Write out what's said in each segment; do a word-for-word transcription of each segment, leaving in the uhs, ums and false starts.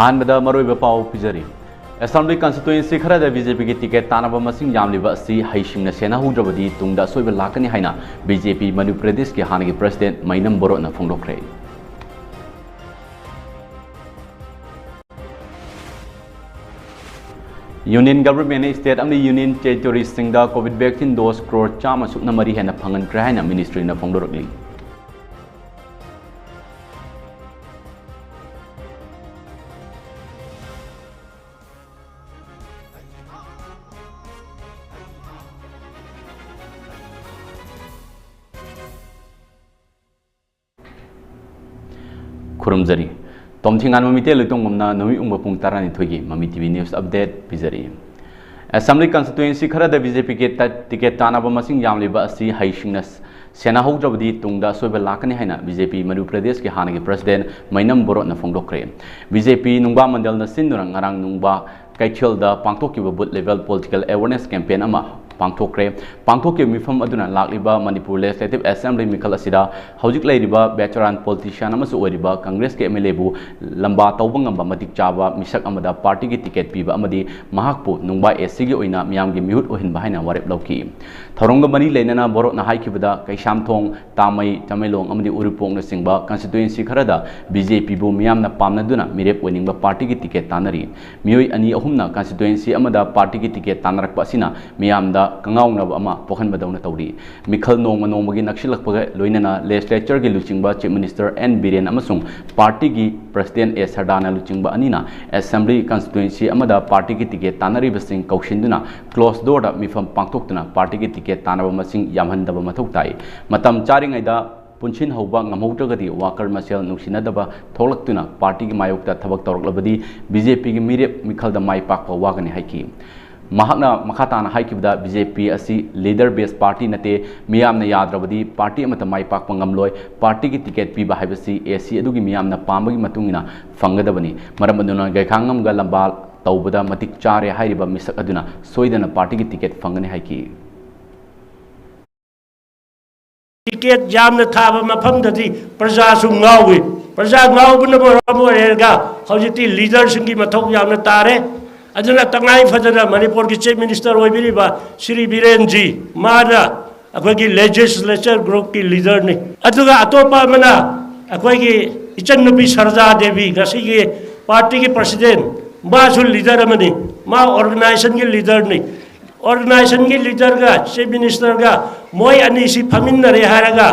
ꯑꯍꯥꯟꯕꯗ ꯃꯔꯨꯑꯣꯏꯕ ꯄꯥꯎ ꯄꯤꯖꯔꯤ꯫ Assembly constituency ꯈꯔꯗ BJPꯒꯤ ticket ꯇꯥꯟꯅꯕ ꯃꯁꯤꯡ ꯌꯥꯝꯂꯤꯕ ꯑꯁꯤ ꯍꯩꯁꯤꯡꯅ ꯁꯦꯟꯅꯍꯧꯗ꯭ꯔꯕꯗꯤ ꯇꯨꯡꯗ ꯑꯁꯣꯏꯕ ꯂꯥꯛꯀꯅꯤ ꯍꯥꯏꯅ BJP ꯃꯅꯤꯄꯨꯔ ꯄ꯭ꯔꯗꯦꯁꯀꯤ ꯍꯥꯟꯅꯒꯤ president ꯃꯩꯅꯝ ꯕꯣꯔꯣꯠꯅ ꯐꯣꯡꯗꯣꯛꯈ꯭ꯔꯦ꯫ Union Governmentꯅ state ꯑꯃꯗꯤ Union Territoriesꯁꯤꯡꯗ COVID vaccine dose crore ꯆꯥꯝꯃ ꯁꯨꯞꯅ ꯃꯔꯤ ꯍꯦꯟꯅ ꯐꯪꯍꯟꯈ꯭ꯔꯦ ꯍꯥꯏꯅ ministryꯅ ꯐꯣꯡꯗꯣꯔꯛꯂꯤ꯫ ꯈꯨꯔꯨꯝꯖꯔꯤ꯫ ꯇꯣꯝꯊꯤꯉꯥꯟꯕ ꯃꯤꯇꯩ ꯂꯣꯏꯇꯣꯡꯕꯝꯅ ꯅꯨꯃꯤꯠ ꯌꯨꯡꯕ ꯄꯨꯡ ꯇꯔꯥꯅꯤꯊꯣꯏꯒꯤ ꯃꯃꯤ TV news update ꯄꯤꯖꯔꯤ꯫ Assembly constituency ꯈꯔꯗ BJPꯒꯤ ꯇ-, ticket ꯇꯥꯟꯅꯕ ꯃꯁꯤꯡ ꯌꯥꯝꯂꯤꯕ ꯑꯁꯤ ꯍꯩꯁꯤꯡꯅ ꯁꯦꯟꯅꯍꯧꯗ꯭ꯔꯕꯗꯤ ꯇꯨꯡꯗ ꯑꯁꯣꯏꯕ ꯂꯥꯛꯀꯅꯤ ꯍꯥꯏꯅ BJP ꯃꯅꯤꯄꯨꯔ ꯄ꯭ꯔꯗꯦꯁꯀꯤ ꯍꯥꯟꯅꯒꯤ president ꯃꯩꯅꯝ ꯕꯣꯔꯣꯠꯅ ꯐꯣꯡꯗꯣꯛꯈ꯭ꯔꯦ꯫ BJP ꯅꯨꯡꯕꯥ ꯃꯟꯗꯜꯅ ꯁꯤꯟꯗꯨꯅ ꯉꯔꯥꯡ ꯅꯨꯡꯕꯥ ꯀꯩꯊꯦꯜꯗ ꯄꯥꯡꯊꯣꯛꯈꯤꯕ booth level political awareness campaign ꯑꯃ ꯄꯥꯡꯊꯣꯛꯈ꯭ꯔꯦ꯫ ꯄꯥꯡꯊꯣꯛꯈꯤꯕ ꯃꯤꯐꯝ ꯑꯗꯨꯅ ꯂꯥꯛꯂꯤꯕ ꯃꯅꯤꯄꯨꯔ Legislative Assembly ꯃꯤꯈꯜ ꯑꯁꯤꯗ ꯍꯧꯖꯤꯛ ꯂꯩꯔꯤꯕ veteran politician ꯑꯃꯁꯨ ꯑꯣꯏꯔꯤꯕ Congressꯀꯤ MLAꯕꯨ ꯂꯝꯕꯥ ꯇꯧꯕ ꯉꯝꯕ ꯃꯇꯤꯛ ꯆꯥꯕ ꯃꯤꯁꯛ ꯑꯃꯗ partyꯒꯤ ticket ꯄꯤꯕ ꯑꯃꯗꯤ ꯃꯍꯥꯛꯄꯨ ꯅꯨꯡꯕꯥ ACꯒꯤ ꯑꯣꯏꯅ ꯃꯤꯌꯥꯝꯒꯤ ꯃꯤꯍꯨꯠ ꯑꯣꯏꯍꯟꯕ ꯍꯥꯏꯅ ꯋꯥꯔꯦꯞ ꯂꯧꯈꯤ꯫ ꯊꯧꯔꯝꯒ ꯃꯔꯤ ꯂꯩꯅꯅ ꯕꯣꯔꯣꯠꯅ ꯍꯥꯏꯈꯤꯕꯗ ꯀꯩꯁꯥꯝꯊꯣꯡ, ꯇꯥꯃꯩ, ꯇꯃꯦꯡꯂꯣꯡ ꯑꯃꯗꯤ ꯎꯔꯤꯄꯣꯛꯅꯆꯤꯡꯕ constituency ꯈꯔꯗ BJPꯕꯨ ꯃꯤꯌꯥꯝꯅ ꯄꯥꯝꯅꯗꯨꯅ ꯃꯤꯔꯦꯞ ꯑꯣꯏꯅꯤꯡꯕ partyꯒꯤ ticket ꯇꯥꯟꯅꯔꯤ꯫ ꯃꯤꯑꯣꯏ ꯑꯅꯤ ꯑꯍꯨꯝꯅ constituency ꯑꯃꯗ partyꯒꯤ ticket ꯇꯥꯟꯅꯔꯛꯄ ꯑꯁꯤꯅ ꯃꯤꯌꯥꯝꯗ ꯀꯉꯥꯎꯅꯕ ꯑꯃ ꯄꯣꯛꯍꯟꯕꯗꯧꯅ ꯇꯧꯔꯤ꯫ ꯃꯤꯈꯜ ꯅꯣꯡꯃ ꯅꯣꯡꯃꯒꯤ ꯅꯛꯁꯤꯜꯂꯛꯄꯒ ꯂꯣꯏꯅꯅ legislatureꯒꯤ ꯂꯨꯆꯤꯡꯕ Chief Minister N ꯕꯤꯔꯦꯟ ꯑꯃꯁꯨꯡ partyꯒꯤ president A ꯁꯔꯗꯥꯅ ꯂꯨꯆꯤꯡꯕ ꯑꯅꯤꯅ Assembly constituency ꯑꯃꯗ partyꯒꯤ ticket ꯇꯥꯟꯅꯔꯤꯕꯁꯤꯡ ꯀꯧꯁꯤꯟꯗꯨꯅ closed doorꯗ ꯃꯤꯐꯝ ꯄꯥꯡꯊꯣꯛꯇꯨꯅ partyꯒꯤ ticket ꯇꯥꯟꯅꯕ ꯃꯁꯤꯡ ꯌꯥꯝꯍꯟꯗꯕ ꯃꯊꯧ ꯇꯥꯏ꯫ ꯃꯇꯝ ꯆꯥꯔꯤꯉꯩꯗ ꯄꯨꯟꯁꯤꯟꯍꯧꯕ ꯉꯝꯍꯧꯗ꯭ꯔꯒꯗꯤ worker ꯃꯁꯦꯜ ꯅꯨꯡꯁꯤꯅꯗꯕ ꯊꯣꯛꯂꯛꯇꯨꯅ partyꯒꯤ ꯃꯥꯌꯣꯛꯇ ꯊꯕꯛ ꯇꯧꯔꯛꯂꯕꯗꯤ BJPꯒꯤ ꯃꯤꯔꯦꯞ ꯃꯤꯈꯜꯗ ꯃꯥꯏ ꯄꯥꯛꯄ ꯋꯥꯒꯅꯤ ꯍꯥꯏꯈꯤ꯫ ꯃꯍꯥꯛꯅ ꯃꯈꯥ ꯇꯥꯅ ꯍꯥꯏꯈꯤꯕꯗ, BJP ꯑꯁꯤ leader based party ꯅꯠꯇꯦ, ꯃꯤꯌꯥꯝꯅ ꯌꯥꯗ꯭ꯔꯕꯗꯤ party ꯑꯃꯠꯇ ꯃꯥꯏ ꯄꯥꯛꯄ ꯉꯝꯂꯣꯏ, partyꯒꯤ ticket ꯄꯤꯕ ꯍꯥꯏꯕꯁꯤ AC ꯑꯗꯨꯒꯤ ꯃꯤꯌꯥꯝꯅ ꯄꯥꯝꯕꯒꯤ ꯃꯇꯨꯡ ꯏꯟꯅ ꯐꯪꯒꯗꯕꯅꯤ꯫ ꯃꯔꯝ ꯑꯗꯨꯅ ꯒꯩꯈꯥꯉꯝꯒ ꯂꯝꯕꯥ ꯇꯧꯕꯗ ꯃꯇꯤꯛ ꯆꯥꯔꯦ ꯍꯥꯏꯔꯤꯕ ꯃꯤꯁꯛ ꯑꯗꯨꯅ ꯁꯣꯏꯗꯅ partyꯒꯤ ticket ꯐꯪꯒꯅꯤ ꯍꯥꯏꯈꯤ꯫ ꯇꯤꯀꯦꯠ ꯌꯥꯝꯅ ꯊꯥꯕ ꯃꯐꯝꯗꯗꯤ ꯄ꯭ꯔꯖꯥꯁꯨ ꯉꯥꯎꯏ꯫ ꯄ꯭ꯔꯖꯥ ꯉꯥꯎꯕꯅ ꯃꯔꯝ ꯑꯣꯏꯔꯒ ꯍꯧꯖꯤꯛꯇꯤ ꯂꯤꯗꯔꯁꯤꯡꯒꯤ ꯃꯊꯧ ꯌꯥꯝꯅ ꯇꯥꯔꯦ꯫ ꯑꯗꯨꯅ ꯇꯉꯥꯏ ꯐꯗꯅ ꯃꯅꯤꯄꯨꯔꯒꯤ ꯆꯤꯐ ꯃꯤꯅꯤꯁꯇꯔ ꯑꯣꯏꯕꯤꯔꯤꯕ ꯁ꯭ꯔꯤ ꯕꯤꯔꯦꯟꯖꯤ, ꯃꯥꯅ ꯑꯩꯈꯣꯏꯒꯤ ꯂꯦꯖꯤꯁꯂꯦꯆꯔ ꯒ꯭ꯔꯨꯞꯀꯤ ꯂꯤꯗꯔꯅꯤ꯫ ꯑꯗꯨꯒ ꯑꯇꯣꯞꯄ ꯑꯃꯅ ꯑꯩꯈꯣꯏꯒꯤ ꯏꯆꯟꯅꯨꯄꯤ ꯁꯔꯖꯥ ꯗꯦꯕꯤ, ꯉꯁꯤꯒꯤ ꯄꯥꯔꯇꯤꯒꯤ ꯄ꯭ꯔꯁꯤꯗꯦꯟ, ꯃꯥꯁꯨ ꯂꯤꯗꯔ ꯑꯃꯅꯤ꯫ ꯃꯥ ꯑꯣꯔꯒꯅꯥꯏꯖꯦꯁꯟꯒꯤ ꯂꯤꯗꯔꯅꯤ꯫ ꯑꯣꯔꯒꯅꯥꯏꯖꯦꯁꯟꯒꯤ ꯂꯤꯗꯔꯒ ꯆꯤꯐ ꯃꯤꯅꯤꯁꯇꯔꯒ ꯃꯣꯏ ꯑꯅꯤꯁꯤ ꯐꯝꯃꯤꯟꯅꯔꯦ ꯍꯥꯏꯔꯒ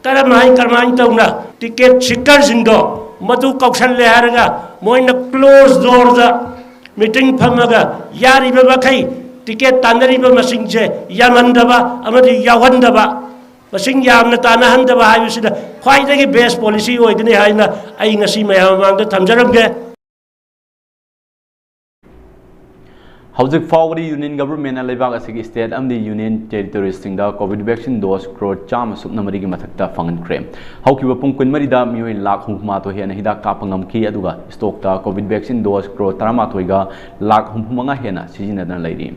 ꯀꯔꯝꯍꯥꯏ ꯀꯔꯝꯍꯥꯏꯅ ꯇꯧꯅ ꯇꯤꯀꯦꯠ ꯁꯤꯀꯔꯁꯤꯡꯗꯣ ꯃꯗꯨ ꯀꯧꯁꯜꯂꯦ ꯍꯥꯏꯔꯒ ꯃꯣꯏꯅ ꯀ꯭ꯂꯣꯖ ꯗꯣꯔꯗ ꯃꯤꯇꯤꯡ ꯐꯝꯃꯒ ꯌꯥꯔꯤꯕ ꯃꯈꯩ ꯇꯤꯀꯦꯠ ꯇꯥꯟꯅꯔꯤꯕ ꯃꯁꯤꯡꯁꯦ ꯌꯥꯝꯍꯟꯗꯕ ꯑꯃꯗꯤ ꯌꯥꯎꯍꯟꯗꯕ, ꯃꯁꯤꯡ ꯌꯥꯝꯅ ꯇꯥꯟꯅꯍꯟꯗꯕ ꯍꯥꯏꯕꯁꯤꯅ ꯈ꯭ꯋꯥꯏꯗꯒꯤ ꯕꯦꯁ ꯄꯣꯂꯤꯁꯤ ꯑꯣꯏꯒꯅꯤ ꯍꯥꯏꯅ ꯑꯩ ꯉꯁꯤ ꯃꯌꯥꯝ ꯃꯃꯥꯡꯗ ꯊꯝꯖꯔꯝꯒꯦ꯫ ꯍꯧꯖꯤꯛ ꯐꯥꯎꯕꯗꯤ ꯌꯨꯅꯤꯌꯟ ꯒꯚꯔꯟꯃꯦꯟꯅ ꯂꯩꯕꯥꯛ ꯑꯁꯤꯒꯤ ꯁ꯭ꯇꯦꯠ ꯑꯃꯗꯤ ꯌꯨꯅꯤꯌꯟ ꯇꯦꯔꯤꯇꯣꯔꯤꯁꯤꯡꯗ ꯀꯣꯚꯤꯗ ꯚꯦꯛꯁꯤꯟ ꯗꯣꯁ ꯀ꯭ꯔꯣꯔ ꯆꯥꯝꯃ ꯁꯨꯞꯅ ꯃꯔꯤꯒꯤ ꯃꯊꯛꯇ ꯐꯪꯍꯟꯈ꯭ꯔꯦ꯫ ꯍꯧꯈꯤꯕ ꯄꯨꯡ ꯀꯨꯟꯃꯔꯤꯗ ꯃꯤꯑꯣꯏ ꯂꯥꯈ ꯍꯨꯝꯐꯨ ꯃꯥꯊꯣꯏ ꯍꯦꯟꯅ ꯍꯤꯗꯥꯛ ꯀꯥꯞꯄ ꯉꯝꯈꯤ, ꯑꯗꯨꯒ ꯁ꯭ꯇꯣꯛꯇ ꯀꯣꯚꯤꯗ ꯚꯦꯛꯁꯤꯟ ꯗꯣꯁ ꯀ꯭ꯔꯣꯔ ꯇꯔꯥꯃꯥꯊꯣꯏꯒ ꯂꯥꯈ ꯍꯨꯝꯐꯨ ꯃꯉꯥ ꯍꯦꯟꯅ ꯁꯤꯖꯤꯟꯅꯗꯨꯅ ꯂꯩꯔꯤ꯫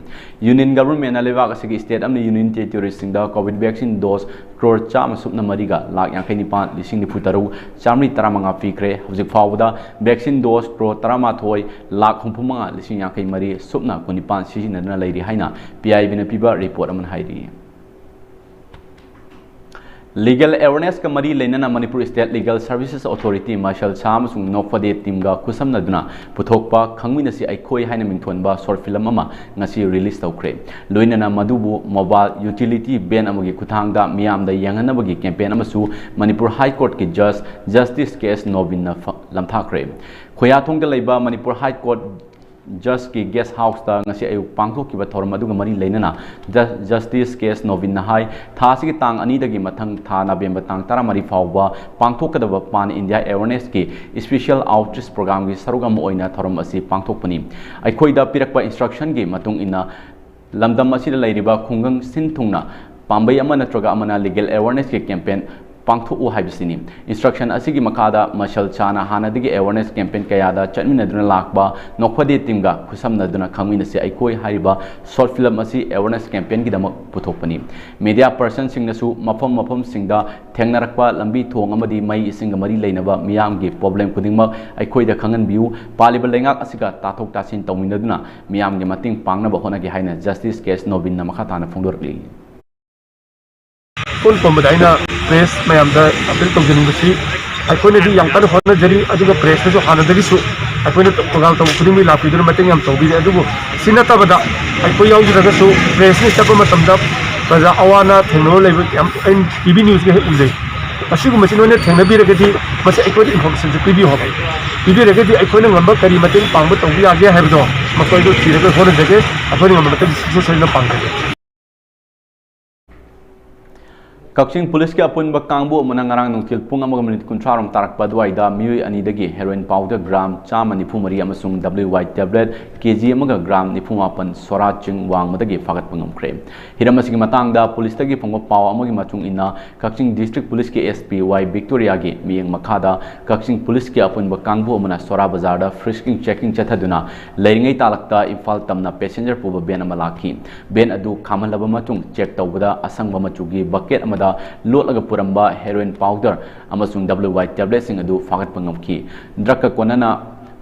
ꯌꯨꯅꯤꯌꯟ ꯒꯚꯔꯟꯃꯦꯟꯅ ꯂꯩꯕꯥꯛ ꯑꯁꯤꯒꯤ ꯁ꯭ꯇꯦꯠ ꯑꯃꯗꯤ ꯌꯨꯅꯤꯌꯟ ꯇꯦꯔꯤꯇꯣꯔꯤꯁꯤꯡꯗ ꯀꯣꯚꯤꯗ ꯚꯦꯛꯁꯤꯟ ꯗꯣꯁ ꯀ꯭ꯔꯣꯔ ꯆꯥꯝꯃ ꯁꯨꯞꯅ ꯃꯔꯤꯒ ꯂꯥꯈ ꯌꯥꯡꯈꯩ ꯅꯤꯄꯥꯟ ꯂꯤꯁꯤꯡ ꯅꯤꯐꯨ ꯇꯔꯨꯛ ꯆꯥꯃꯔꯤ ꯇꯔꯥꯃꯉꯥ ꯄꯤꯈ꯭ꯔꯦ꯫ ꯍꯧꯖꯤꯛ ꯐꯥꯎꯕꯗ ꯚꯦꯛꯁꯤꯟ ꯗꯣꯁ ꯀ꯭ꯔꯣꯔ ꯇꯔꯥꯃꯥꯊꯣꯏ ꯂꯥꯈ ꯍꯨꯝꯐꯨ ꯃꯉꯥ ꯂꯤꯁꯤꯡ ꯌꯥꯡꯈꯩ ꯃꯔꯤ ꯁꯨꯞꯅ ꯀꯨꯟꯅꯤꯄꯥꯟ ꯁꯤꯖꯤꯟꯅꯗꯨꯅ ꯂꯩꯔꯤ ꯍꯥꯏꯅ ꯄꯤ ꯑꯥꯏ ꯕꯤꯅ ꯄꯤꯕ ꯔꯤꯄꯣꯔꯠ ꯑꯃꯅ ꯍꯥꯏꯔꯤ꯫ ꯂꯤꯒꯦꯜ ꯑꯦꯋꯦꯔꯅꯦꯁꯀ ꯃꯔꯤ ꯂꯩꯅꯅ Manipur state legal services authority, ꯃꯁꯦꯜꯁꯥ ꯑꯃꯁꯨꯡ ꯅꯣꯛꯐꯗꯦ ꯇꯤꯝꯒ ꯈꯨꯠꯁꯝꯅꯗꯨꯅ ꯄꯨꯊꯣꯛꯄ ꯈꯪꯃꯤꯟꯅꯁꯤ ꯑꯩꯈꯣꯏ ꯍꯥꯏꯅ ꯃꯤꯡꯊꯣꯟꯕ ꯁꯣꯔꯠ ꯐꯤꯂꯝ ꯑꯃ ꯉꯁꯤ ꯔꯤꯂꯤꯖ ꯇꯧꯈ꯭ꯔꯦ꯫ ꯂꯣꯏꯅꯅ ꯃꯗꯨꯕꯨ ꯃꯣꯕꯥꯏꯜ ꯌꯨꯇꯤꯂꯤꯇꯤ ꯚꯦꯟ ꯑꯃꯒꯤ ꯈꯨꯠꯊꯥꯡꯗ ꯃꯤꯌꯥꯝꯗ ꯌꯦꯡꯍꯟꯅꯕꯒꯤ ꯀꯦꯝꯄꯦꯟ ꯑꯃꯁꯨ ꯃꯅꯤꯄꯨꯔ ꯍꯥꯏ ꯀꯣꯔꯠꯀꯤ ꯖꯖ ꯖꯁꯇꯤꯁ ꯀꯦ ꯑꯦꯁ ꯅꯣꯕꯤꯟꯅ ꯐ-, ꯂꯝꯊꯥꯈ꯭ꯔꯦ꯫ ꯈꯣꯌꯥꯊꯣꯡꯗ ꯂꯩꯕ ꯃꯅꯤꯄꯨꯔ ꯍꯥꯏ ꯀꯣꯔꯠ ꯖꯁꯀꯤ ꯒꯦꯁ ꯍꯥꯎꯁꯇ ꯉꯁꯤ ꯑꯌꯨꯛ ꯄꯥꯡꯊꯣꯛꯈꯤꯕ ꯊꯧꯔꯝ ꯑꯗꯨꯒ ꯃꯔꯤ ꯂꯩꯅꯅ ꯖ-, ꯖꯁꯇꯤꯁ ꯀꯦ ꯑꯦꯁ ꯅꯣꯕꯤꯟꯅ ꯍꯥꯏ, ꯊꯥ ꯑꯁꯤꯒꯤ ꯇꯥꯡ ꯑꯅꯤꯗꯒꯤ ꯃꯊꯪ ꯊꯥ ꯅꯕꯦꯝꯕꯔ ꯇꯥꯡ ꯇꯔꯥꯃꯔꯤ ꯐꯥꯎꯕ ꯄꯥꯡꯊꯣꯛꯀꯗꯕ ꯄꯥꯟ ꯏꯟꯗꯤꯌꯥ ꯑꯦꯋꯦꯔꯅꯦꯁꯀꯤ ꯏꯁꯄꯤꯁꯦꯜ ꯑꯥꯎꯠꯔꯤꯆ ꯄ꯭ꯔꯣꯒ꯭ꯔꯥꯝꯒꯤ ꯁꯔꯨꯛ ꯑꯃ ꯑꯣꯏꯅ ꯊꯧꯔꯝ ꯑꯁꯤ ꯄꯥꯡꯊꯣꯛꯄꯅꯤ꯫ ꯑꯩꯈꯣꯏꯗ ꯄꯤꯔꯛꯄ ꯏꯟꯁꯇ꯭ꯔꯛꯁꯟꯒꯤ ꯃꯇꯨꯡ ꯏꯟꯅ ꯂꯝꯗꯝ ꯑꯁꯤꯗ ꯂꯩꯔꯤꯕ ꯈꯨꯡꯒꯪ ꯁꯤꯟ ꯊꯨꯡꯅ ꯄꯥꯝꯕꯩ ꯑꯃ ꯅꯠꯇ꯭ꯔꯒ ꯑꯃꯅ ꯂꯤꯒꯦꯜ ꯑꯦꯋꯦꯔꯅꯦꯁꯀꯤ ꯀꯦꯝꯄꯦꯟ ꯄꯥꯡꯊꯣꯛꯎ ꯍꯥꯏꯕꯁꯤꯅꯤ꯫ Instruction ꯑꯁꯤꯒꯤ ꯃꯈꯥꯗ ꯃꯁꯜ ꯁꯥꯅ ꯍꯥꯟꯅꯗꯒꯤ awareness campaign ꯀꯌꯥꯗ ꯆꯠꯃꯤꯟꯅꯗꯨꯅ ꯂꯥꯛꯄ ꯅꯣꯛꯐꯗꯦ teamꯒ ꯈꯨꯠꯁꯝꯅꯗꯨꯅ ꯈꯪꯃꯤꯟꯅꯁꯤ ꯑꯩꯈꯣꯏ ꯍꯥꯏꯔꯤꯕ short film ꯑꯁꯤ awareness campaignꯒꯤꯗꯃꯛ ꯄꯨꯊꯣꯛꯄꯅꯤ꯫ Media personꯁꯤꯡꯅꯁꯨ ꯃꯐꯝ ꯃꯐꯝꯁꯤꯡꯗ ꯊꯦꯡꯅꯔꯛꯄ ꯂꯝꯕꯤ ꯊꯣꯡ ꯑꯃꯗꯤ ꯃꯩ ꯏꯁꯤꯡꯒ ꯃꯔꯤ ꯂꯩꯅꯕ ꯃꯤꯌꯥꯝꯒꯤ problem ꯈꯨꯗꯤꯡꯃꯛ ꯑꯩꯈꯣꯏꯗ ꯈꯪꯍꯟꯕꯤꯌꯨ꯫ ꯄꯥꯜꯂꯤꯕ ꯂꯩꯉꯥꯛ ꯑꯁꯤꯒ ꯇꯥꯊꯣꯛ ꯇꯥꯁꯤꯟ ꯇꯧꯃꯤꯟꯅꯗꯨꯅ ꯃꯤꯌꯥꯝꯒꯤ ꯃꯇꯦꯡ ꯄꯥꯡꯅꯕ ꯍꯣꯠꯅꯒꯦ ꯍꯥꯏꯅ Justice ꯀꯦ ꯑꯦꯁ ꯅꯣꯕꯤꯟꯅ ꯃꯈꯥ ꯇꯥꯅ ꯐꯣꯡꯗꯣꯔꯛꯂꯤ꯫ ꯏꯀꯣꯟ ꯀꯣꯟꯕꯗ ꯑꯩꯅ press ꯃꯌꯥꯝꯗ appeal ꯇꯧꯖꯅꯤꯡꯕꯁꯤ, ꯑꯩꯈꯣꯏꯅꯗꯤ ꯌꯥꯝ ꯀꯟꯅ ꯍꯣꯠꯅꯖꯔꯤ, ꯑꯗꯨꯒ pressꯅꯁꯨ ꯍꯥꯟꯅꯗꯒꯤꯁꯨ ꯑꯩꯈꯣꯏꯅ program ꯇꯧꯕ ꯈꯨꯗꯤꯡꯒꯤ ꯂꯥꯛꯄꯤꯗꯨꯅ ꯃꯇꯦꯡ ꯌꯥꯝ ꯇꯧꯕꯤꯔꯤ꯫ ꯑꯗꯨꯕꯨ ꯁꯤ ꯅꯠꯇꯕꯗ ꯑꯩꯈꯣꯏ ꯌꯥꯎꯗ꯭ꯔꯒꯁꯨ pressꯅ ꯆꯠꯄ ꯃꯇꯝꯗ ꯄ꯭ꯔꯖꯥ ꯑꯋꯥ ꯑꯅꯥ ꯊꯦꯡꯅꯕ ꯂꯩꯕ ꯌꯥꯝ ꯑꯩꯅ TV newsꯀ ꯍꯦꯛ ꯎꯖꯩ꯫ ꯑꯁꯤꯒꯨꯝꯕꯁꯤ ꯅꯣꯏꯅ ꯊꯦꯡꯅꯕꯤꯔꯒꯗꯤ ꯃꯁꯤ ꯑꯩꯈꯣꯏꯗ informationꯁꯦ ꯄꯤꯕꯤꯌꯨ ꯍꯥꯏꯕ꯫ ꯄꯤꯕꯤꯔꯒꯗꯤ ꯑꯩꯈꯣꯏꯅ ꯉꯝꯕ ꯀꯔꯤ ꯃꯇꯦꯡ ꯄꯥꯡꯕ ꯇꯧꯕ ꯌꯥꯒꯦ ꯍꯥꯏꯕꯗꯣ ꯃꯈꯣꯏꯗꯣ ꯊꯤꯔꯒ ꯍꯣꯠꯅꯖꯒꯦ꯫ ꯑꯩꯈꯣꯏꯅ ꯉꯝꯕ ꯃꯇꯦꯡ ꯁꯨꯡꯁꯣꯏ ꯁꯣꯏꯗꯅ ꯄꯥꯡꯖꯒꯦ꯫ ꯀꯛꯆꯤꯡ ꯄꯨꯂꯤꯁꯀꯤ ꯑꯄꯨꯟꯕ ꯀꯥꯡꯕꯨ ꯑꯃꯅ ꯉꯔꯥꯡ ꯅꯨꯡꯊꯤꯜ ꯄꯨꯡ ꯑꯃꯒ ꯃꯤꯅꯤꯠ ꯀꯨꯟꯊ꯭ꯔꯥ ꯔꯣꯝ ꯇꯥꯔꯛꯄ ꯑꯗꯨꯋꯥꯏꯗ ꯃꯤꯑꯣꯏ ꯑꯅꯤꯗꯒꯤ heroin powder gram ꯆꯥꯝꯃ ꯅꯤꯐꯨ ꯃꯔꯤ ꯑꯃꯁꯨꯡ W Y tablet K G ꯑꯃꯒ gram ꯅꯤꯐꯨ ꯃꯥꯄꯟ ꯁꯣꯔꯥ ꯆꯤꯡ ꯋꯥꯡꯃꯗꯒꯤ ꯐꯥꯒꯠꯄ ꯉꯝꯈ꯭ꯔꯦ꯫ ꯍꯤꯔꯝ ꯑꯁꯤꯒꯤ ꯃꯇꯥꯡꯗ ꯄꯨꯂꯤꯁꯇꯒꯤ ꯐꯪꯕ ꯄꯥꯎ ꯑꯃꯒꯤ ꯃꯇꯨꯡ ꯏꯟꯅ, ꯀꯛꯆꯤꯡ district ꯄꯨꯂꯤꯁꯀꯤ S P Y ꯕꯤꯛꯇꯣꯔꯤꯌꯥꯒꯤ ꯃꯤꯠꯌꯦꯡ ꯃꯈꯥꯗ ꯀꯛꯆꯤꯡ ꯄꯨꯂꯤꯁꯀꯤ ꯑꯄꯨꯟꯕ ꯀꯥꯡꯕꯨ ꯑꯃꯅ ꯁꯣꯔꯥ ꯕꯖꯥꯔꯗ frisking checking ꯆꯠꯊꯗꯨꯅ ꯂꯩꯔꯤꯉꯩ ꯇꯥꯂꯛꯇ ꯏꯝꯐꯥꯜ ꯇꯝꯅ passenger ꯄꯨꯕ van ꯑꯃ ꯂꯥꯛꯈꯤ꯫ Van ꯑꯗꯨ ꯈꯥꯝꯍꯜꯂꯕ ꯃꯇꯨꯡ check ꯇꯧꯕꯗ ꯑꯁꯪꯕ ꯃꯆꯨꯒꯤ bucket ꯑꯃꯗ ꯂꯣꯠꯂꯒ ꯄꯨꯔꯝꯕ heroin powder ꯑꯃꯁꯨꯡ W Y tabletꯁꯤꯡ ꯑꯗꯨ ꯐꯥꯒꯠꯄ ꯉꯝꯈꯤ꯫ Drugꯀ ꯀꯣꯟꯅꯅ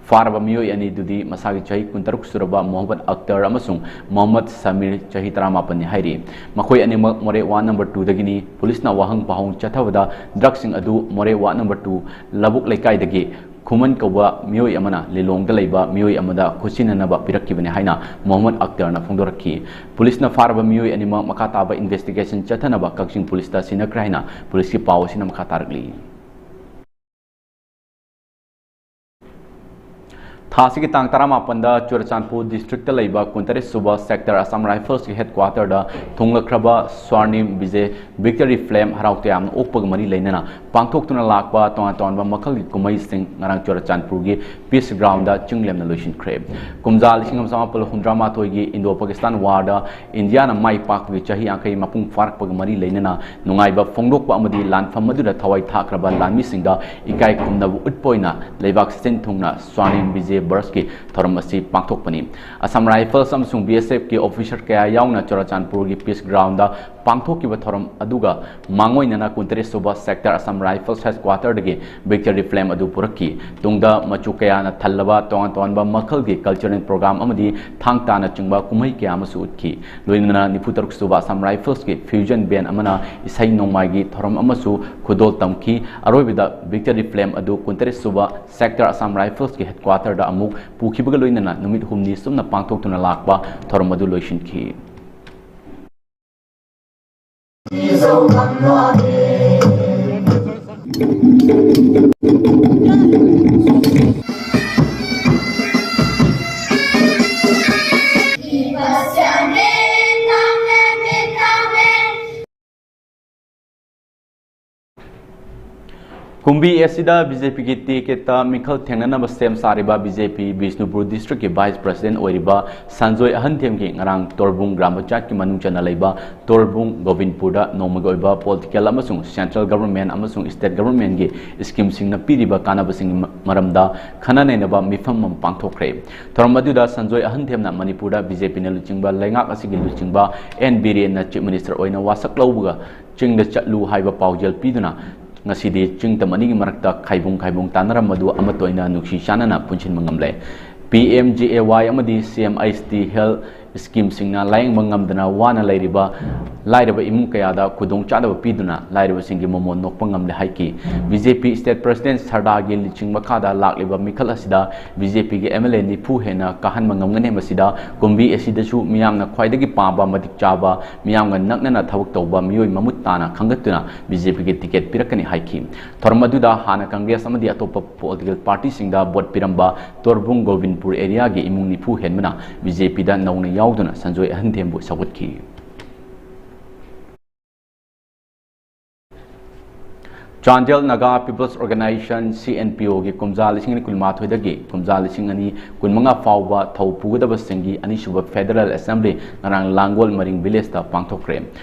ꯐꯥꯔꯕ ꯃꯤꯑꯣꯏ ꯑꯅꯤꯗꯨꯗꯤ ꯃꯁꯥꯒꯤ ꯆꯍꯤ ꯀꯨꯟꯇꯔꯨꯛ ꯁꯨꯔꯕ ꯃꯣꯍꯝꯃꯗ ꯑꯛꯇꯔ ꯑꯃꯁꯨꯡ ꯃꯣꯍꯝꯃꯗ ꯁꯃꯤꯔ, ꯆꯍꯤ ꯇꯔꯥꯃꯥꯄꯟꯅꯤ ꯍꯥꯏꯔꯤ꯫ ꯃꯈꯣꯏ ꯑꯅꯤꯃꯛ ꯃꯣꯔꯦ ward number twoꯗꯒꯤꯅꯤ꯫ ꯄꯨꯂꯤꯁꯅ ꯋꯥꯍꯪ ꯄꯥꯎꯍꯪ ꯆꯠꯊꯕꯗ drugꯁꯤꯡ ꯑꯗꯨ ꯃꯣꯔꯦ ward number two ꯂꯧꯕꯨꯛ ꯂꯩꯀꯥꯏꯗꯒꯤ ꯈꯨꯃꯟ ꯀꯧꯕ ꯃꯤꯑꯣꯏ ꯑꯃꯅ ꯂꯤꯂꯣꯡꯗ ꯂꯩꯕ ꯃꯤꯑꯣꯏ ꯑꯃꯗ ꯈꯨꯠꯁꯤꯟꯅꯅꯕ ꯄꯤꯔꯛꯈꯤꯕꯅꯤ ꯍꯥꯏꯅ ꯃꯣꯍꯝꯃꯗ ꯑꯛꯇꯔꯅ ꯐꯣꯡꯗꯣꯔꯛꯈꯤ꯫ ꯄꯨꯂꯤꯁꯅ ꯐꯥꯔꯕ ꯃꯤꯑꯣꯏ ꯑꯅꯤꯃꯛ ꯃꯈꯥ ꯇꯥꯕ investigation ꯆꯠꯊꯅꯕ ꯀꯛꯆꯤꯡ ꯄꯨꯂꯤꯁꯇ ꯁꯤꯟꯅꯈ꯭ꯔꯦ ꯍꯥꯏꯅ ꯄꯨꯂꯤꯁꯀꯤ ꯄꯥꯎ ꯑꯁꯤꯅ ꯃꯈꯥ ꯇꯥꯔꯛꯂꯤ꯫ ꯊꯥ ꯑꯁꯤꯒꯤ ꯇꯥꯡ ꯇꯔꯥꯃꯥꯄꯟꯗ ꯆꯨꯔꯆꯥꯟꯄꯨꯔ district ꯇ ꯂꯩꯕ ꯀꯨꯟꯇꯔꯦꯠ ꯁꯨꯕ Sector Assam Rifles ꯀꯤ headquarter ꯗ ꯊꯨꯡꯂꯈ꯭ꯔꯕ Swarnim Vijay Victory Flame ꯍꯔꯥꯎ ꯇꯌꯥꯝꯅ ꯑꯣꯛꯄꯒ ꯃꯔꯤ ꯂꯩꯅꯅ ꯄꯥꯡꯊꯣꯛꯇꯨꯅ ꯂꯥꯛꯄ ꯇꯣꯉꯥꯟ ꯇꯣꯉꯥꯟꯕ ꯃꯈꯜꯒꯤ ꯀꯨꯝꯍꯩꯁꯤꯡ ꯉꯔꯥꯡ ꯆꯨꯔꯆꯥꯟꯄꯨꯔꯒꯤ Peace Ground ꯗ ꯆꯤꯡꯂꯦꯝꯅ ꯂꯣꯏꯁꯤꯟꯈ꯭ꯔꯦ꯫ ꯀꯨꯝꯖꯥ ꯂꯤꯁꯤꯡ ꯑꯃ ꯆꯃꯥꯄꯜ ꯍꯨꯝꯗ꯭ꯔꯥ ꯃꯥꯊꯣꯏꯒꯤ Indo Pakistan War ꯗ ꯏꯟꯗꯤꯌꯥꯅ ꯃꯥꯏ ꯄꯥꯛꯄꯒꯤ ꯆꯍꯤ ꯌꯥꯡꯈꯩ ꯃꯄꯨꯡ ꯐꯥꯔꯛꯄꯒ ꯃꯔꯤ ꯂꯩꯅꯅ ꯅꯨꯡꯉꯥꯏꯕ ꯐꯣꯡꯗꯣꯛꯄ ꯑꯃꯗꯤ ꯂꯥꯟꯐꯝ ꯑꯗꯨꯗ ꯊꯋꯥꯏ ꯊꯥꯈ꯭ꯔꯕ ꯂꯥꯟꯃꯤꯁꯤꯡꯗ ꯏꯀꯥꯏ ꯈꯨꯝꯅꯕ ꯎꯠꯄ ꯑꯣꯏꯅ ꯂꯩꯕꯥꯛ ꯁꯤꯟ ꯊꯨꯡꯅ Swarnim Vijay Burst ꯀꯤ ꯊꯧꯔꯝ ꯑꯁꯤ ꯄꯥꯡꯊꯣꯛꯄꯅꯤ꯫ Assam Rifles ꯑꯃꯁꯨꯡ B S F ꯀꯤ officer ꯀꯌꯥ ꯌꯥꯎꯅ ꯆꯨꯔꯆꯥꯟꯄꯨꯔꯒꯤ Peace Ground ꯗ ꯄꯥꯡꯊꯣꯛꯈꯤꯕ ꯊꯧꯔꯝ ꯑꯗꯨꯒ ꯃꯥꯡꯑꯣꯏꯅꯅ ꯀꯨꯟꯇꯔꯦꯠ ꯁꯨꯕ Sector Assam Rifles headquarter ꯗꯒꯤ Victory Flame ꯑꯗꯨ ꯄꯨꯔꯛꯈꯤ꯫ ꯇꯨꯡꯗ ꯃꯆꯨ ꯀꯌꯥꯅ ꯊꯜꯂꯕ ꯇꯣꯉꯥꯟ ꯇꯣꯉꯥꯟꯕ ꯃꯈꯜꯒꯤ cultural program ꯑꯃꯗꯤ ꯊꯥꯡ ꯇꯥꯅꯆꯤꯡꯕ ꯀꯨꯝꯍꯩ ꯀꯌꯥ ꯑꯃꯁꯨ ꯎꯠꯈꯤ꯫ ꯂꯣꯏꯅꯅ ꯅꯤꯐꯨ ꯇꯔꯨꯛ ꯁꯨꯕ Assam Rifles ꯀꯤ fusion band ꯑꯃꯅ ꯏꯁꯩ ꯅꯣꯡꯃꯥꯏꯒꯤ ꯊꯧꯔꯝ ꯑꯃꯁꯨ ꯈꯨꯗꯣꯜ ꯇꯝꯈꯤ꯫ ꯑꯔꯣꯏꯕꯗ Victory Flame ꯑꯗꯨ ꯀꯨꯟꯇꯔꯦꯠ ꯁꯨꯕ Sector Assam Rifles ꯀꯤ headquarter ꯗ ꯑꯃꯨꯛ ꯄꯨꯈꯤꯕꯒ ꯂꯣꯏꯅꯅ ꯅꯨꯃꯤꯠ ꯍꯨꯝꯅꯤ ꯆꯨꯞꯅ ꯄꯥꯡꯊꯣꯛꯇꯨꯅ ꯂꯥꯛꯄ ꯊꯧꯔꯝ ꯑꯗꯨ ꯂꯣꯏꯁꯤꯟꯈꯤ꯫ ꯀꯨꯝꯕꯤ ꯑꯁꯤꯗ B J P ꯒꯤ ticket ꯇ ꯃꯤꯈꯜ ꯊꯦꯡꯅꯅꯕ ꯁꯦꯝ ꯁꯥꯔꯤꯕ B J P Bishnupur district ꯀꯤ vice president ꯑꯣꯏꯔꯤꯕ ꯁꯟꯖꯣꯏ ꯑꯍꯟꯊꯦꯝꯒꯤ ꯉꯔꯥꯡ ꯇꯣꯔꯕꯨꯡ ꯒ꯭ꯔꯥꯝ ꯄꯟꯆꯥꯌꯠꯀꯤ ꯃꯅꯨꯡ ꯆꯟꯅ ꯂꯩꯕ ꯇꯣꯔꯕꯨꯡ ꯒꯣꯕꯤꯟꯄꯨꯔꯗ ꯅꯣꯡꯃꯒꯤ ꯑꯣꯏꯕ political ꯑꯃꯁꯨꯡ central government ꯑꯃꯁꯨꯡ state government ꯀꯤ scheme ꯁꯤꯡꯅ ꯄꯤꯔꯤꯕ ꯀꯥꯟꯅꯕꯁꯤꯡꯒꯤ ꯃ-, ꯃꯔꯝꯗ ꯈꯟꯅ ꯅꯩꯅꯕ ꯃꯤꯐꯝ ꯑꯃ ꯄꯥꯡꯊꯣꯛꯈ꯭ꯔꯦ꯫ ꯊꯧꯔꯝ ꯑꯗꯨꯗ ꯁꯟꯖꯣꯏ ꯑꯍꯟꯊꯦꯝꯅ ꯃꯅꯤꯄꯨꯔꯗ B J P ꯅ ꯂꯨꯆꯤꯡꯕ ꯂꯩꯉꯥꯛ ꯑꯁꯤꯒꯤ ꯂꯨꯆꯤꯡꯕ N ꯕꯤꯔꯦꯟꯅ chief minister ꯑꯣꯏꯅ ꯋꯥꯁꯛ ꯂꯧꯕꯒ ꯆꯤꯡꯗ ꯆꯠꯂꯨ ꯍꯥꯏꯕ ꯄꯥꯎꯖꯦꯜ ꯄꯤꯗꯨꯅ ꯉꯁꯤꯗꯤ ꯆꯤꯡ ꯇꯝ ꯑꯅꯤꯒꯤ ꯃꯔꯛꯇ ꯈꯥꯏꯕꯨꯡ ꯈꯥꯏꯕꯨꯡ ꯇꯥꯟꯅꯔꯝꯕꯗꯨ ꯑꯃꯠꯇ ꯑꯣꯏꯅ ꯅꯨꯡꯁꯤ ꯆꯥꯟꯅꯅ ꯄꯨꯟꯁꯤꯟꯕ ꯉꯝꯂꯦ꯫ P M G A Y ꯑꯃꯗꯤ C M H T Health ꯁ꯭ꯀꯤꯝꯁꯤꯡꯅ ꯂꯥꯌꯦꯡꯕ ꯉꯝꯗꯅ ꯋꯥꯅ ꯂꯩꯔꯤꯕ ꯂꯥꯏꯔꯕ ꯏꯃꯨꯡ ꯀꯌꯥꯗ ꯈꯨꯗꯣꯡꯆꯥꯗꯕ ꯄꯤꯗꯨꯅ ꯂꯥꯏꯔꯕꯁꯤꯡꯒꯤ ꯃꯃꯣꯟ ꯅꯣꯛꯄ ꯉꯝꯂꯦ ꯍꯥꯏꯈꯤ꯫ ꯕꯤ ꯖꯦ ꯄꯤ State President ꯁꯔꯗꯥꯒꯤ ꯂꯨꯆꯤꯡ ꯃꯈꯥꯗ ꯂꯥꯛꯂꯤꯕ ꯃꯤꯈꯜ ꯑꯁꯤꯗ ꯕꯤ ꯖꯦ ꯄꯤꯒꯤ ꯑꯦꯝ ꯑꯦꯜ ꯑꯦ ꯅꯤꯐꯨ ꯍꯦꯟꯅ ꯀꯥꯍꯟꯕ ꯉꯝꯒꯅꯤ꯫ ꯃꯁꯤꯗ ꯀꯨꯝꯕꯤ ꯑꯁꯤꯗꯁꯨ ꯃꯤꯌꯥꯝꯅ ꯈ꯭ꯋꯥꯏꯗꯒꯤ ꯄꯥꯝꯕ, ꯃꯇꯤꯛ ꯆꯥꯕ, ꯃꯤꯌꯥꯝꯒ ꯅꯛꯅꯅ ꯊꯕꯛ ꯇꯧꯕ ꯃꯤꯑꯣꯏ ꯃꯃꯨꯠ ꯇꯥꯅ ꯈꯟꯒꯠꯇꯨꯅ ꯕꯤ ꯖꯦ ꯄꯤꯒꯤ ꯇꯤꯀꯦꯠ ꯄꯤꯔꯛꯀꯅꯤ ꯍꯥꯏꯈꯤ꯫ ꯊꯧꯔꯝ ꯑꯗꯨꯗ ꯍꯥꯟꯅ ꯀꯪꯒ꯭ꯔꯦꯁ ꯑꯃꯗꯤ ꯑꯇꯣꯞꯄ ꯄꯣꯂꯤꯇꯤꯀꯦꯜ ꯄꯥꯔꯇꯤꯁꯤꯡꯗ ꯚꯣꯠ ꯄꯤꯔꯝꯕ ꯇꯣꯔꯕꯨꯡ ꯒꯣꯕꯤꯟꯄꯨꯔ ꯑꯦꯔꯤꯌꯥꯒꯤ ꯏꯃꯨꯡ ꯅꯤꯐꯨ ꯍꯦꯟꯕꯅ ꯕꯤ ꯖꯦ ꯄꯤꯗ ꯅꯧꯅ ꯌꯥꯎꯗꯨꯅ Sanjoy ꯑꯍꯟꯊꯦꯝꯕꯨ ꯁꯧꯒꯠꯈꯤ꯫ Chandel Naga People's Organisation, C N P O ꯒꯤ ꯀꯨꯝꯖꯥ ꯂꯤꯁꯤꯡ ꯑꯅꯤ ꯀꯨꯟꯃꯥꯊꯣꯏꯗꯒꯤ ꯀꯨꯝꯖꯥ ꯂꯤꯁꯤꯡ ꯑꯅꯤ ꯀꯨꯟꯃꯉꯥ ꯐꯥꯎꯕ ꯊꯧ ꯄꯨꯒꯗꯕꯁꯤꯡꯒꯤ ꯑꯅꯤꯁꯨꯕ Federal Assembly ꯉꯔꯥꯡ ꯂꯥꯡꯒꯣꯜ ꯃꯔꯤꯡ ꯚꯤꯂꯦꯖꯇ ꯄꯥꯡꯊꯣꯛꯈ꯭ꯔꯦ꯫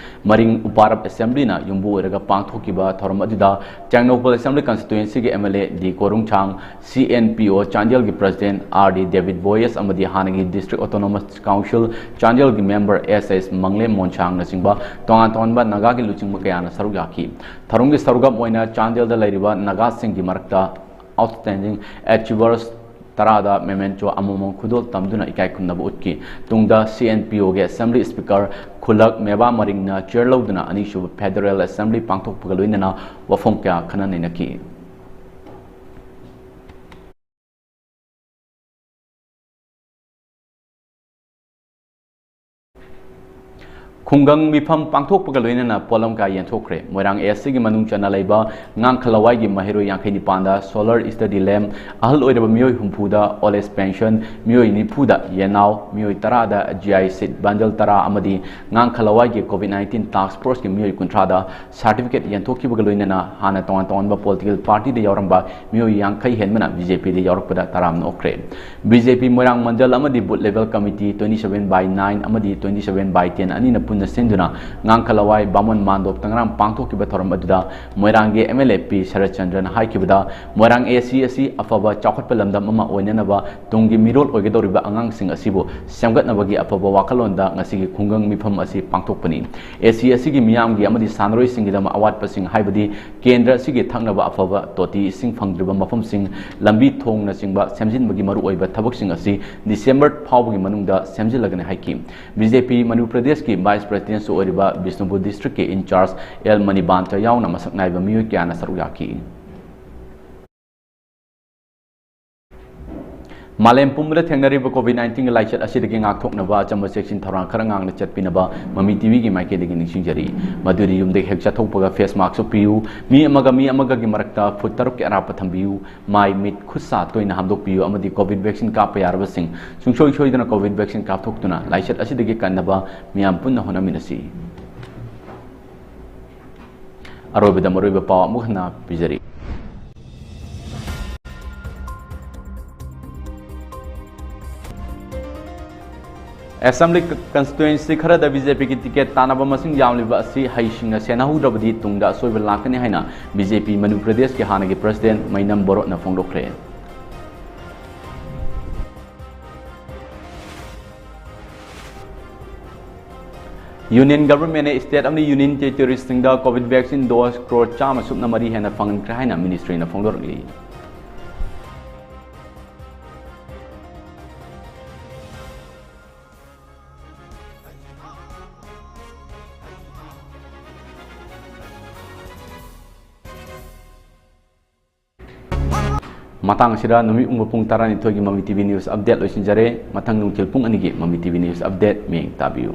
ꯃꯔꯤꯡ ꯎꯄꯥꯔꯞ Assemblyꯅ ꯌꯨꯝꯕꯨ ꯑꯣꯏꯔꯒ ꯄꯥꯡꯊꯣꯛꯈꯤꯕ ꯊꯧꯔꯝ ꯑꯗꯨꯗ Tengnoupal Assembly Constituencyꯒꯤ M L A D ꯀꯣꯔꯨꯡꯁꯥꯡ, C N P O ꯆꯥꯟꯗꯦꯜꯒꯤ President R D David Boyes ꯑꯃꯗꯤ ꯍꯥꯟꯅꯒꯤ District Autonomous Council ꯆꯥꯟꯗꯦꯜꯒꯤ member S S ꯃꯪꯂꯦꯝ ꯃꯣꯟꯁꯥꯡꯅꯆꯤꯡꯕ ꯇꯣꯉꯥꯟ ꯇꯣꯉꯥꯟꯕ ꯅꯥꯒꯥꯒꯤ ꯂꯨꯆꯤꯡꯕ ꯀꯌꯥꯅ ꯁꯔꯨꯛ ꯌꯥꯈꯤ꯫ ꯊꯧꯔꯝꯒꯤ ꯁꯔꯨꯛ ꯑꯃ ꯑꯣꯏꯅ ꯆꯥꯟꯗꯦꯜꯗ ꯂꯩꯔꯤꯕ ꯅꯥꯒꯥꯁꯤꯡꯒꯤ ꯃꯔꯛꯇ Outstanding Achievers ꯇꯔꯥꯗ memento ꯑꯃꯃꯝ ꯈꯨꯗꯣꯜ ꯇꯝꯗꯨꯅ ꯏꯀꯥꯏ ꯈꯨꯝꯅꯕ ꯎꯠꯈꯤ꯫ ꯇꯨꯡꯗ C N P Oꯒꯤ Assembly Speaker ꯈꯨꯂꯛ ꯃꯦꯕꯥ ꯃꯔꯤꯡꯅ chair ꯂꯧꯗꯨꯅ ꯑꯅꯤꯁꯨꯕ Federal Assembly ꯄꯥꯡꯊꯣꯛꯄꯒ ꯂꯣꯏꯅꯅ ꯋꯥꯐꯝ ꯀꯌꯥ ꯈꯟꯅ ꯅꯩꯅꯈꯤ꯫ ꯈꯨꯡꯒꯪ ꯃꯤꯐꯝ ꯄꯥꯡꯊꯣꯛꯄꯒ ꯂꯣꯏꯅꯅ ꯄꯣꯠꯂꯝ ꯀꯌꯥ ꯌꯦꯟꯊꯣꯛꯈ꯭ꯔꯦ꯫ ꯃꯣꯏꯔꯥꯡ A S Cꯒꯤ ꯃꯅꯨꯡ ꯆꯟꯅ ꯂꯩꯕ ꯉꯥꯡꯈ ꯂꯋꯥꯏꯒꯤ ꯃꯍꯩꯔꯣꯏ ꯌꯥꯡꯈꯩ ꯅꯤꯄꯥꯟꯗ solar study lamp, ꯑꯍꯜ ꯑꯣꯏꯔꯕ ꯃꯤꯑꯣꯏ ꯍꯨꯝꯐꯨꯗ old age pension, ꯃꯤꯑꯣꯏ ꯅꯤꯐꯨꯗ ꯌꯦꯟꯅꯥꯎ, ꯃꯤꯑꯣꯏ ꯇꯔꯥꯗ G I seed bundle ꯇꯔꯥ ꯑꯃꯗꯤ ꯉꯥꯡꯈ ꯂꯋꯥꯏꯒꯤ COVID nineteen task forceꯀꯤ ꯃꯤꯑꯣꯏ ꯀꯨꯟꯊ꯭ꯔꯥꯗ certificate ꯌꯦꯟꯊꯣꯛꯈꯤꯕꯒ ꯂꯣꯏꯅꯅ ꯍꯥꯟꯅ ꯇꯣꯉꯥꯟ ꯇꯣꯉꯥꯟꯕ political partyꯗ ꯌꯥꯎꯔꯝꯕ ꯃꯤꯑꯣꯏ ꯌꯥꯡꯈꯩ ꯍꯦꯟꯕꯅ B J Pꯗ ꯌꯥꯎꯔꯛꯄꯗ ꯇꯔꯥꯝꯅ ꯑꯣꯛꯈ꯭ꯔꯦ꯫ B J P ꯃꯣꯏꯔꯥꯡ ꯃꯟꯗꯜ ꯑꯃꯗꯤ booth level committee twenty seven by nine ꯑꯃꯗꯤ twenty seven by ten ꯑꯅꯤꯅ ꯄꯨꯟꯅ ꯁꯤꯟꯗꯨꯅ ꯉꯥꯡꯈ ꯂꯋꯥꯏ ꯕꯥꯃꯣꯟ ꯃꯥꯟꯗꯣꯞꯇ ꯉꯔꯥꯡ ꯄꯥꯡꯊꯣꯛꯈꯤꯕ ꯊꯧꯔꯝ ꯑꯗꯨꯗ ꯃꯣꯏꯔꯥꯡꯒꯤ MLA ꯄꯤ ꯁꯔꯠꯆꯟꯗ꯭ꯔꯅ ꯍꯥꯏꯈꯤꯕꯗ, ꯃꯣꯏꯔꯥꯡ AC ꯑꯁꯤ ꯑꯐꯕ ꯆꯥꯎꯈꯠꯄ ꯂꯝꯗꯝ ꯑꯃ ꯑꯣꯏꯅꯅꯕ ꯇꯨꯡꯒꯤ ꯃꯤꯔꯣꯜ ꯑꯣꯏꯒꯗꯧꯔꯤꯕ ꯑꯉꯥꯡꯁꯤꯡ ꯑꯁꯤꯕꯨ ꯁꯦꯝꯒꯠꯅꯕꯒꯤ ꯑꯐꯕ ꯋꯥꯈꯜꯂꯣꯟꯗ ꯉꯁꯤꯒꯤ ꯈꯨꯡꯒꯪ ꯃꯤꯐꯝ ꯑꯁꯤ ꯄꯥꯡꯊꯣꯛꯄꯅꯤ꯫ AC ꯑꯁꯤꯒꯤ ꯃꯤꯌꯥꯝꯒꯤ ꯑꯃꯗꯤ ꯁꯥꯟꯅꯔꯣꯏꯁꯤꯡꯒꯤꯗꯃꯛ ꯑꯋꯥꯠꯄꯁꯤꯡ, ꯍꯥꯏꯕꯗꯤ ꯀꯦꯟꯗ꯭ꯔ ꯑꯁꯤꯒꯤ ꯊꯛꯅꯕ ꯑꯐꯕ ꯇꯣꯇꯤ ꯏꯁꯤꯡ ꯐꯪꯗ꯭ꯔꯤꯕ ꯃꯐꯝꯁꯤꯡ, ꯂꯝꯕꯤ ꯊꯣꯡꯅꯆꯤꯡꯕ ꯁꯦꯝꯖꯤꯟꯕꯒꯤ ꯃꯔꯨꯑꯣꯏꯕ ꯊꯕꯛꯁꯤꯡ ꯑꯁꯤ December ꯐꯥꯎꯕꯒꯤ ꯃꯅꯨꯡꯗ ꯁꯦꯝꯖꯤꯜꯂꯒꯅꯤ ꯍꯥꯏꯈꯤ꯫ BJP ꯃꯅꯤꯄꯨꯔ ꯄ꯭ꯔꯗꯦꯁꯀꯤ Vice Presidentꯁꯨ ꯑꯣꯏꯔꯤꯕ ꯕꯤꯁꯅꯨꯄꯨꯔ districtꯀꯤ in-charge ꯑꯦꯜ ꯃꯅꯤꯕꯥꯟꯇ ꯌꯥꯎꯅ ꯃꯁꯛ ꯅꯥꯏꯕ ꯃꯤꯑꯣꯏ ꯀꯌꯥꯅ ꯁꯔꯨꯛ ꯌꯥꯈꯤ꯫ ꯃꯥꯂꯦꯝ ꯄꯨꯝꯕꯗ ꯊꯦꯡꯅꯔꯤꯕ COVID nineteenꯒꯤ ꯂꯥꯏꯆꯠ ꯑꯁꯤꯗꯒꯤ ꯉꯥꯛꯊꯣꯛꯅꯕ ꯑꯆꯝꯕ ꯆꯦꯛꯁꯤꯟ ꯊꯧꯔꯥꯡ ꯈꯔ ꯉꯥꯛꯅ ꯆꯠꯄꯤꯅꯕ ꯃꯃꯤ TVꯒꯤ ꯃꯥꯏꯀꯩꯗꯒꯤ ꯅꯤꯡꯁꯤꯡꯖꯔꯤ꯫ ꯃꯗꯨꯗꯤ ꯌꯨꯝꯗꯒꯤ ꯍꯦꯛ ꯆꯠꯊꯣꯛꯄꯒ face maskꯁꯨ ꯎꯞꯄꯤꯌꯨ, ꯃꯤ ꯑꯃꯒ ꯃꯤ ꯑꯃꯒꯒꯤ ꯃꯔꯛꯇ foot ꯇꯔꯨꯛꯀꯤ ꯑꯔꯥꯞꯄ ꯊꯝꯕꯤꯌꯨ, ꯃꯥꯏ, ꯃꯤꯠ, ꯈꯨꯠ ꯁꯥ ꯇꯣꯏꯅ ꯍꯥꯝꯗꯣꯛꯄꯤꯌꯨ ꯑꯃꯗꯤ COVID vaccine ꯀꯥꯞꯄ ꯌꯥꯔꯕꯁꯤꯡ ꯁꯨꯡꯁꯣꯏ ꯁꯣꯏꯗꯅ COVID vaccine ꯀꯥꯞꯊꯣꯛꯇꯨꯅ ꯂꯥꯏꯆꯠ ꯑꯁꯤꯗꯒꯤ ꯀꯟꯅꯕ ꯃꯤꯌꯥꯝ ꯄꯨꯟꯅ ꯍꯣꯠꯅꯃꯤꯟꯅꯁꯤ꯫ ꯑꯔꯣꯏꯕꯗ ꯃꯔꯨꯑꯣꯏꯕ ꯄꯥꯎ ꯑꯃꯨꯛ ꯍꯟꯅ ꯄꯤꯖꯔꯤ꯫ Assembly constituency ꯈꯔꯗ BJPꯒꯤ ticket ꯇꯥꯟꯅꯕ ꯃꯁꯤꯡ ꯌꯥꯝꯂꯤꯕ ꯑꯁꯤ ꯍꯩꯁꯤꯡꯅ ꯁꯦꯟꯅꯍꯧꯗ꯭ꯔꯕꯗꯤ ꯇꯨꯡꯗ ꯑꯁꯣꯏꯕ ꯂꯥꯛꯀꯅꯤ ꯍꯥꯏꯅ BJP ꯃꯅꯤꯄꯨꯔ ꯄ꯭ꯔꯗꯦꯁꯀꯤ ꯍꯥꯟꯅꯒꯤ President ꯃꯩꯅꯝ ꯕꯣꯔꯣꯠꯅ ꯐꯣꯡꯗꯣꯛꯈ꯭ꯔꯦ꯫ Union Governmentꯅ state ꯑꯃꯗꯤ Union Territoriesꯁꯤꯡꯗ COVID vaccine dose crore ꯆꯥꯝꯃ ꯁꯨꯞꯅ ꯃꯔꯤ ꯍꯦꯟꯅ ꯐꯪꯍꯟꯈ꯭ꯔꯦ ꯍꯥꯏꯅ ministryꯅ ꯐꯣꯡꯗꯣꯔꯛꯂꯤ꯫ ꯃꯇꯥꯡ ꯑꯁꯤꯗ ꯅꯨꯃꯤꯠ ꯌꯨꯡꯕ ꯄꯨꯡ ꯇꯔꯥꯅꯤꯊꯣꯏꯒꯤ ꯃꯃꯤ TV News Update ꯂꯣꯏꯁꯤꯟꯖꯔꯦ꯫ ꯃꯊꯪ ꯅꯨꯡꯊꯤꯜ ꯄꯨꯡ ꯑꯅꯤꯒꯤ ꯃꯃꯤ TV News Update ꯃꯤꯠꯌꯦꯡ ꯇꯥꯕꯤꯌꯨ꯫